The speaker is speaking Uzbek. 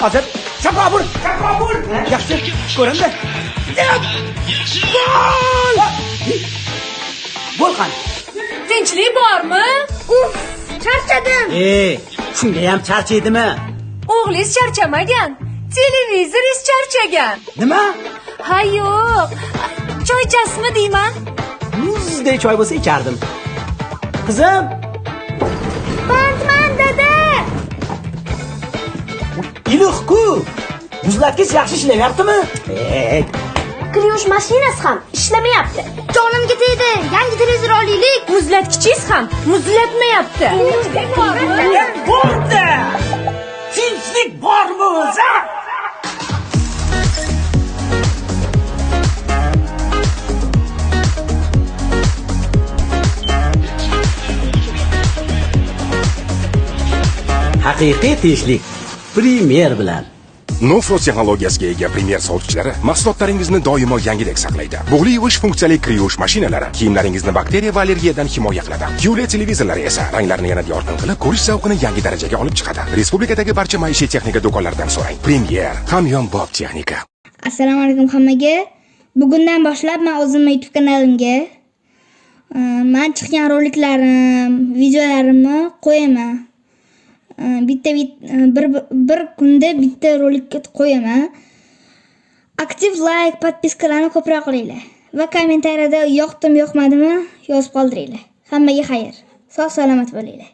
Hozir chapobur, chapobur. Yaxshi ko'rindi. Gol! Bo'l qani. Tinchlik bormi? Uf, charchadim. E, shunga ham charchaydimi? O'g'lingiz charchamagan, televizoringiz charchagan. Nima? Ha yo'q. Choy ichasizmi deyman? Muzdek choy bo'lsa ichardim. Qizim, Bandman dada. Iliq-ku. Muzlatkich yaxshi ishlamayaptimi? E, Kir yuvish mashinasi ham ishlamayapti. Jonimga tegdi. Yangi televizor olaylik. Muzlatkichingiz ham muzlatmayapti. Bo'ldi. Tinchlik bormi o'zi? Haqiqiy tinchlik Premier bilan. No Frost texnologiyasiga ega Premier sovutgichlari mahsulotlaringizni doimo yangidek saqlaydi. Bug'li yuvish funksiyali kir yuvish mashinalari kiyimlaringizni bakteriya va allergiyadan himoya qiladi. QLED televizorlari esa ranglarni yanada yorqin qilib, ko'rish zavqini yangi darajaga olib chiqadi. Respublikadagi barcha maishiy texnika do'konlaridan so'rang. Premier, hamyonbop texnika. Assalomu alaykum hammaga. Bugundan boshlab men o'zimni YouTube kanalimga men chiqqan roliklarim, videolarimni qo'yaman. Bitta bir bir kunda bitta rolik qo'yaman. Aktiv layk, подписка larni ko'proq qilinglar va kommentariyada yoqdimi, yoqmadimi yozib qoldiringlar. Hammaga xayr. Sog' salomat bo'linglar.